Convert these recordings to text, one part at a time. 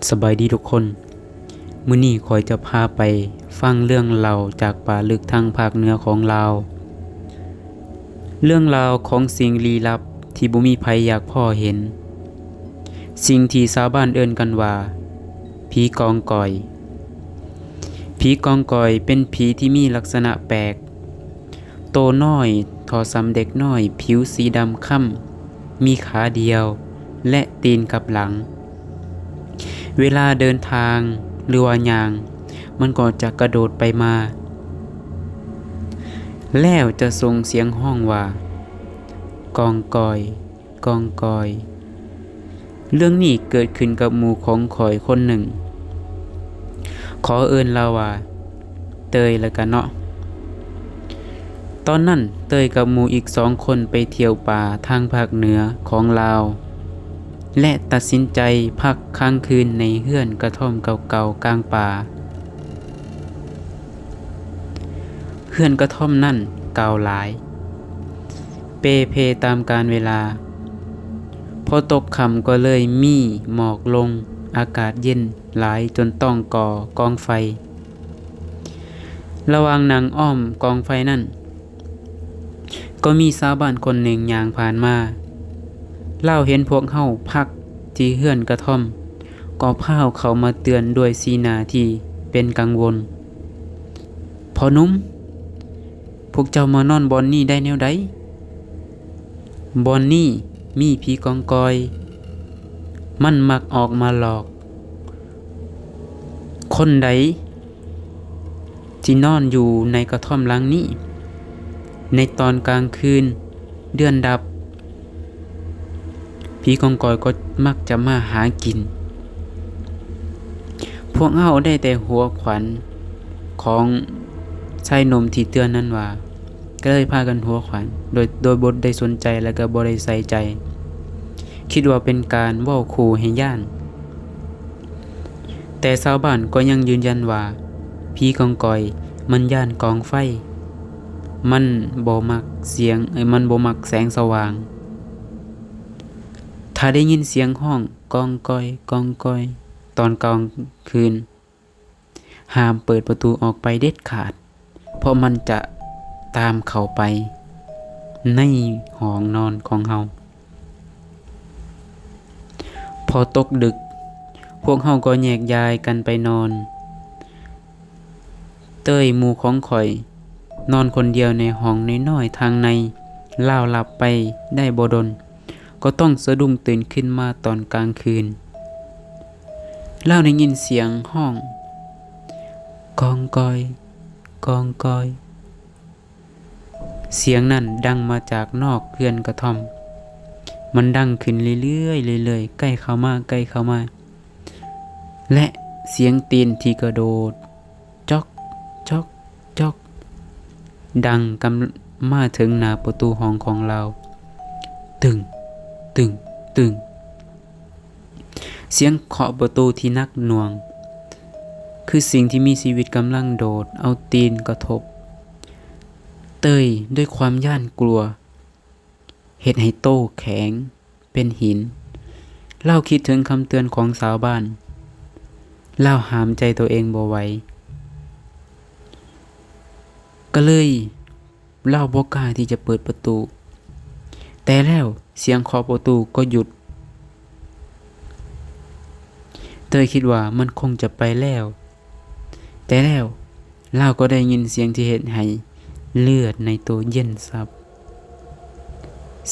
ສະບາຍດີທຸກຄົນ, ມື້ນີ້ຂ້ອຍຈະພາໄປຟັງເລື່ອງເລົ່າຈາກປ່າເລິກທາງພາກເໜືອຂອງລາວ. ເລື່ອງລາວຂອງສິ່ງລີ້ລັບທີ່ບໍ່ມີໃຜຢາກພໍ້ເຫັນ, ສິ່ງທີ່ຊາວບ້ານເອີ້ນກັນວ່າ ຜີກອງກອຍ. ຜີກອງກອຍເປັນຜີທີ່ມີລັກສະນະແປກ, ໂຕນ້ອຍທໍ່ສ່ຳເດັກນ້ອຍ, ຜິວສີດຳຄ້ຳ, ມີຂາດຽວ ແລະ ຕີນກັບຫຼັງ. ເວລາເດີນທາງ ຫຼືວ່າຍ່າງ, ມັນກໍຈະກະໂດດໄປມາ ແລ້ວຈະສົ່ງສຽງຮ້ອງວ່າ ກອງກອຍ, ກອງກອຍ. ເລື່ອງນີ້ເກີດຂຶ້ນກັບໝູ່ຂອງຂ້ອຍຄົນໜຶ່ງ, ຂໍເອີ້ນລາວວ່າເຕີຍລະກັນເນາະ. ຕອນນັ້ນເຕີຍກັບໝູ່ອີກສອງຄົນໄປທ່ຽວປ່າທາງພາກເໜືອຂອງລາວ ແລະ ຕັດສິນໃຈພັກຄ້າງຄືນໃນເຮືອນກະທ່ອມເກົ່າໆກາງປ່າ. ເຮືອນກະທ່ອມນັ້ນເກົ່າຫຼາຍ, ເປ່ເພຕາມການເວລາ. ພໍຕົກຄ່ຳກໍເລີຍມີໝອກລົງ, ອາກາດເຢັນຫຼາຍຈົນຕ້ອງກໍ່ກອງໄຟ. ລະຫວ່າງນັ່ງອ້ອມກອງໄຟນັ້ນ, ກໍມີຊາວບ້ານຄົນໜຶ່ງຍ່າງຜ່ານມາ. ລາວເຫັນພວກເຮົາພັກທີ່ເຮືອນກະທ່ອມ, ກໍພາວເຂົ້າມາເຕືອນດ້ວຍສີໜ້າທີ່ເປັນກັງວົນ. ພໍ່ໜຸ່ມ, ພວກເຈົ້າມານອນບ່ອນນີ້ໄດ້ແນວໃດ? ບ່ອນນີ້ມີຜີກອງກອຍ, ມັນມັກອອກມາຫຼອກ. ຄົນໃດທີ່ນອນຢູ່ໃນກະທ່ອມຫຼັງນີ້ ໃນຕອນກາງຄືນເດືອນດັບ, ຜີກອງກອຍກໍມັກຈະມາຫາກິນ. ພວກເຮົາໄດ້ແຕ່ຫົວຂວັນຂອງຊາຍໜຸ່ມທີ່ເຕືອນນັ້ນວ່າ, ກໍເລີຍພາກັນຫົວຂວັນໂດຍ, ໂດຍບໍ່ໄດ້ສົນໃຈ ແລະ ກໍບໍ່ໄດ້ໃສ່ໃຈ, ຄິດວ່າເປັນການເວົ້າຂູ່ໃຫ້ຢ້ານ. ແຕ່ຊາວບ້ານກໍຍັງຢືນຢັນວ່າ ຜີກອງກອຍມັນຢ້ານກອງໄຟ, ມັນບໍ່ມັກສຽງ, ເອີ, ມັນບໍ່ມັກແສງສະຫວ່າງ. ຖ້າໄດ້ຍິນສຽງຮ້ອງກອງກອຍ, ກອງກອຍ ຕອນກາງຄືນ, ຫ້າມເປີດປະຕູອອກໄປເດັດຂາດ, ເພາະມັນຈະຕາມເຂົ້າໄປໃນຫ້ອງນອນຂອງເຮົາ. ພໍຕົກດຶກ, ພວກເຮົາກໍແຍກຍ້າຍກັນໄປນອນ. ເຕີຍໝູ່ຂອງຂ້ອຍນອນຄົນດຽວໃນຫ້ອງນ້ອຍໆທາງໃນ. ລາວຫຼັບໄປໄດ້ບໍ່ດົນ, ກໍຕ້ອງສະດຸ້ງຕື່ນຂຶ້ນມາຕອນກາງຄືນ. ລາວໄດ້ຍິນສຽງຮ້ອງ ກອງກອຍ, ກອງກອຍ. ສຽງນັ້ນດັງມາຈາກນອກເຮືອນກະທ່ອມ. ມັນດັງຂຶ້ນເລື້ອຍໆ, ເລື້ອຍໆ, ໃກ້ເຂົ້າມາ, ໃກ້ເຂົ້າມາ. ແລະ ສຽງຕີນທີ່ກະໂດດ ຈອກ, ຈອກ, ຈອກ ດັງກຳມາເຖິງໜ້າປະຕູຫ້ອງຂອງລາວ. ຕຶງ, ຕຶງ, ຕຶງ. ສຽງເຄາະປະຕູທີ່ໜັກໜ່ວງ, ຄືສິ່ງທີ່ມີຊີວິດກຳລັງໂດດເອົາຕີນກະທົບ. ເຕີຍດ້ວຍຄວາມຢ້ານກົວ ເຮັດໃຫ້ໂຕແຂງເປັນຫີນ. ລາວຄິດເຖິງຄຳເຕືອນຂອງຊາວບ້ານ. ລາວຫ້າມໃຈໂຕເອງບໍ່ໄຫວ. ກໍເລີຍ ລາວບໍ່ກ້າທີ່ຈະເປີດປະຕູ. ແຕ່ແລ້ວສຽງເຄາະປະຕູກໍຢຸດ. ເຕີຍຄິດວ່າມັນຄົງຈະໄປແລ້ວ. ແຕ່ແລ້ວລາວກໍໄດ້ຍິນສຽງທີ່ເຮັດໃຫ້ເລືອດໃນໂຕເຢັນສັບ.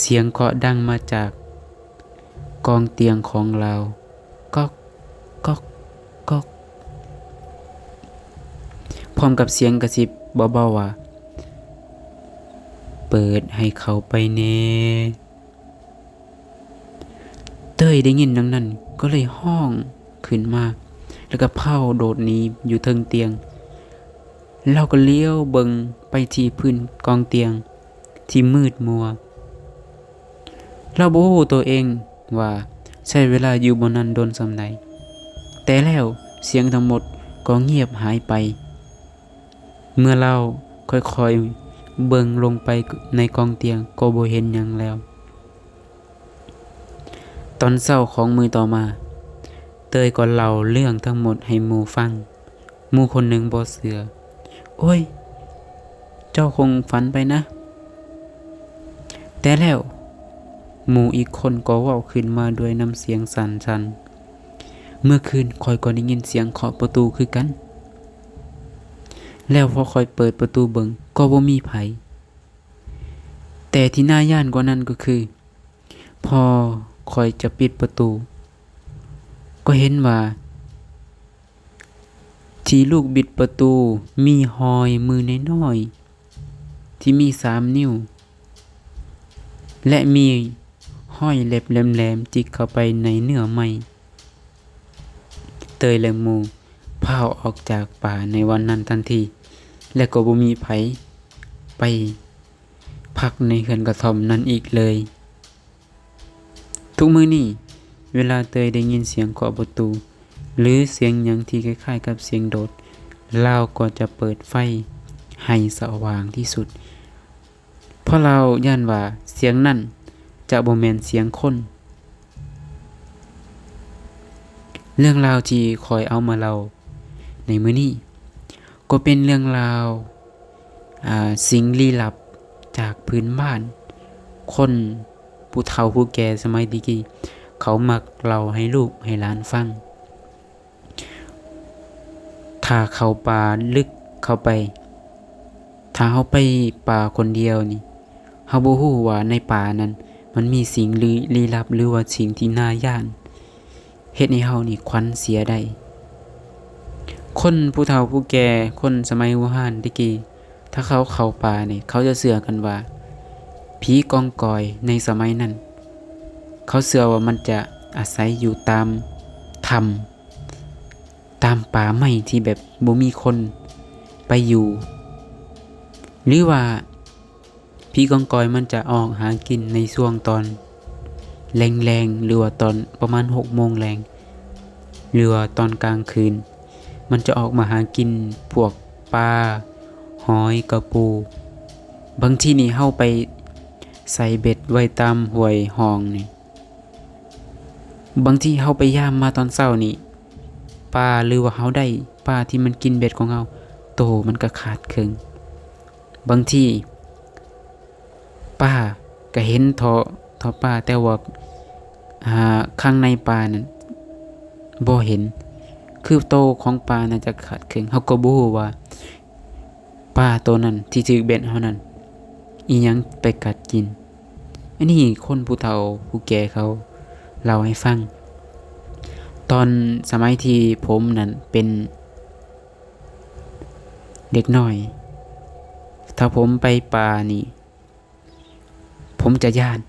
ສຽງເຄາະດັງມາຈາກກອງຕຽງຂອງລາວ. ກອກ, ກອກ, ກອກ. ພ້ອມກັບສຽງກະຊິບເບົາໆວ່າ, ເປີດໃຫ້ເຂົາໄປແດ່. ເຕີຍໄດ້ຍິນດັ່ງນັ້ນກໍເລີຍຮ້ອງຂຶ້ນມາ ແລ້ວກໍພາວໂດດໜີຢູ່ເທິງຕຽງ. ລາວກໍຫຼຽວເບິ່ງໄປທີ່ພື້ນກອງຕຽງທີ່ມືດມົວ. ລາວບໍ່ຮູ້ໂຕເອງວ່າໃຊ້ເວລາຢູ່ບ່ອນນັ້ນດົນສ່ຳໃດ. ແຕ່ແລ້ວສຽງທັງໝົດກໍງຽບຫາຍໄປ. ເມື່ອລາວຄ່ອຍໆເບິ່ງລົງໄປໃນກອງຕຽງກໍບໍ່ເຫັນຫຍັງແລ້ວ. ຕອນເຊົ້າຂອງມື້ຕໍ່ມາ, ເ ເຕີຍກໍເລົ່າເລື່ອງທັງໝົດໃຫ້ໝູ່ຟັງ. ໝູ່ຄົນໜຶ່ງບໍ່ເຊື່ອ. ໂອ້ຍ ເຈົ້າຄົງຝັນໄປນະ. ແຕ່ແລ້ວໝູ່ອີກຄົນກໍເວົ້າຂຶ້ນມາດ້ວຍນ້ຳສຽງສັ່ນໆ, ເມື່ອຄືນຂ້ອຍກໍໄດ້ຍິນສຽງເຄາະປະຕູຄືກັນ. ແລ້ວພໍຂ້ອຍເປີດປະຕູເບິ່ງ ກໍບໍ່ມີໃຜ. ແຕ່ທີ່ໜ້າຢ້ານກວ່ານັ້ນກໍຄື ພໍຂ້ອຍຈະປິດປະຕູ ກໍເຫັນວ່າ ທີ່ລູກບິດປະຕູມີຮອຍມືນ້ອຍໆ ທີ່ມີສາມນິ້ວ ແລະ ມີຮອຍເລັບແຫຼມໆຈິກເຂົ້າໄປໃນເນື້ອໄມ້. ເຕີຍ ແລະ ໝູ່ພ້າວອອກຈາກປ່າໃນວັນນັ້ນທັນທີ ແລະ ກໍບໍ່ມີໃຜໄປພັກໃນເຮືອນກະທ່ອມນັ້ນອີກເລີຍ. ທຸກມື້ນີ້ ເວລາເຕີຍໄດ້ຍິນສຽງເຄາະປະຕູ ຫຼື ສຽງຫຍັງທີ່ຄ້າຍໆກັບສຽງໂດດ, ລາວກໍຈະເປີດໄຟໃຫ້ສະຫວ່າງທີ່ສຸດ, ເພາະລາວຢ້ານວ່າສຽງນັ້ນຈະບໍ່ແມ່ນສຽງຄົນ. ເລື່ອງລາວທີ່ຂ້ອຍເອົາມາເລົ່າໃນມື້ນີ້ ກໍເປັນເລື່ອງລາວ ອາ ສິ່ງລີ້ລັບຈາກພື້ນບ້ານ. ຄົນຜູ້ເຖົ້າຜູ້ແກ່ສະໄໝແຕ່ກີ້ ເຂົາມັກເລົ່າໃຫ້ລູກໃຫ້ຫຼານຟັງ. ຖ້າເຂົ້າປ່າລຶກເຂົ້າໄປ, ຖ້າເຮົາໄປປ່າຄົນດຽວນີ້, ເຮົາບໍ່ຮູ້ວ່າໃນປ່ານັ້ນມັນມີສິ່ງລີ້ ລີ້ລັບ ຫຼືວ່າສິ່ງທີ່ໜ້າຢ້ານ ເຮັດໃຫ້ເຮົານີ້ຂວັນເສຍໄດ້. ຄົນຜູ້ເຖົ້າຜູ້ແກ່, ຄົນສະໄໝບູຮານແຕ່ກີ້, ຖ້າເຂົາເຂົ້າປ່ານີ້, ເຂົາຈະເຊື່ອກັນວ່າ ຜີກອງກອຍໃນສະໄໝນັ້ນ, ເຂົາເຊື່ອວ່າມັນຈະອາໄສຢູ່ຕາມຖ້ຳ, ຕາມປ່າໄມ້ທີ່ແບບບໍ່ມີຄົນໄປຢູ່, ຫຼືວ່າ ຜີກອງກອຍມັນຈະອອກຫາກິນໃນຊ່ວງຕອນແລງໆ ຫຼືວ່າຕອນປະມານຫົກໂມງແລງ ຫຼືວ່າຕອນກາງຄືນ, ມັນຈະອອກມາຫາກິນພວກປາ, ຫອຍ, ກະປູ. ບາງທີນີ້ເຮົາໄປໃສ່ເບັດໄວ້ຕາມຫ້ວຍຮ່ອງນີ້, ບາງທີເຮົາໄປຍາມມາຕອນເຊົ້ານີ້, ປາ ຫຼືວ່າເຮົາໄດ້ປາທີ່ມັນກິນເບັດຂອງເຮົາ, ໂຕມັນກະຂາດເຄິ່ງ. ບາງທີປາກະເຫັນທໍ່ ທໍ່ປາ, ແຕ່ວ່າ ອາ ຂ້າງໃນປານັ້ນບໍ່ເຫັນ, ຄືໂຕຂອງປາໜ້າຈະຂາດເຄິ່ງ. ເຮົາກໍບໍ່ຮູ້ວ່າປາໂຕນັ້ນທີ່ຖືກເບັດເຮົານັ້ນ ອີ່ຫຍັງໄປກັດກິນ. ອັນນີ້ຄົນຜູ້ເຖົ້າຜູ້ແກ່ເຂົາເລົ່າໃຫ້ຟັງ. ຕອນສະໄໝທີ່ຜົມນັ້ນເປັນ ເດັກນ້ອຍ, ຖ້າຜົມໄປປ່ານີ້ ຜົມຈະຢ້ານ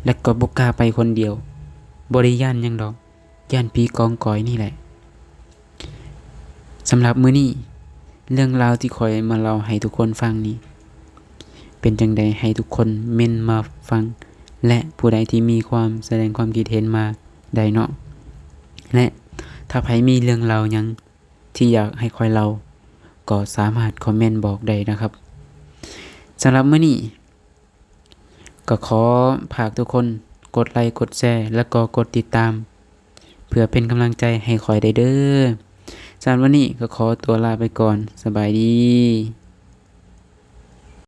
ແລະ ກໍບໍ່ກ້າໄປຄົນດຽວ. ບໍ່ໄດ້ຢ້ານຫຍັງດອກ, ຢ້ານຜີກອງກອຍນີ້ແຫຼະ. ສຳລັບມື້ນີ້, ເລື່ອງລາວທີ່ຂ້ອຍມາເລົ່າໃຫ້ທຸກຄົນຟັງນີ້ ເປັນຈັ່ງໃດ ໃຫ້ທຸກຄົນເມັ້ນມາຟັງ, ແລະ ຜູ້ໃດທີ່ມີຄວາມ ສະແດງຄວາມຄິດເຫັນມາໄດ້ເນາະ. ແລະ ຖ້າໃຜມີເລື່ອງລາວຫຍັງ ທີ່ຢາກໃຫ້ຂ້ອຍເລົ່າ ກໍສາມາດຄອມເມັນບອກໄດ້ນະຄັບ. ສຳລັບມື້ນີ້ກໍຂໍຝາກທຸກຄົນກົດໄລ, ກົດແຊ ແລ້ວກໍກົດຕິດຕາມ ເພື່ອເປັນກຳລັງໃຈໃຫ້ຂ້ອຍໄດ້ເດີ້. ສຳລັບວັນນີ້ກໍຂໍຕົວລາໄປກ່ອນ. ສະບາຍດີ.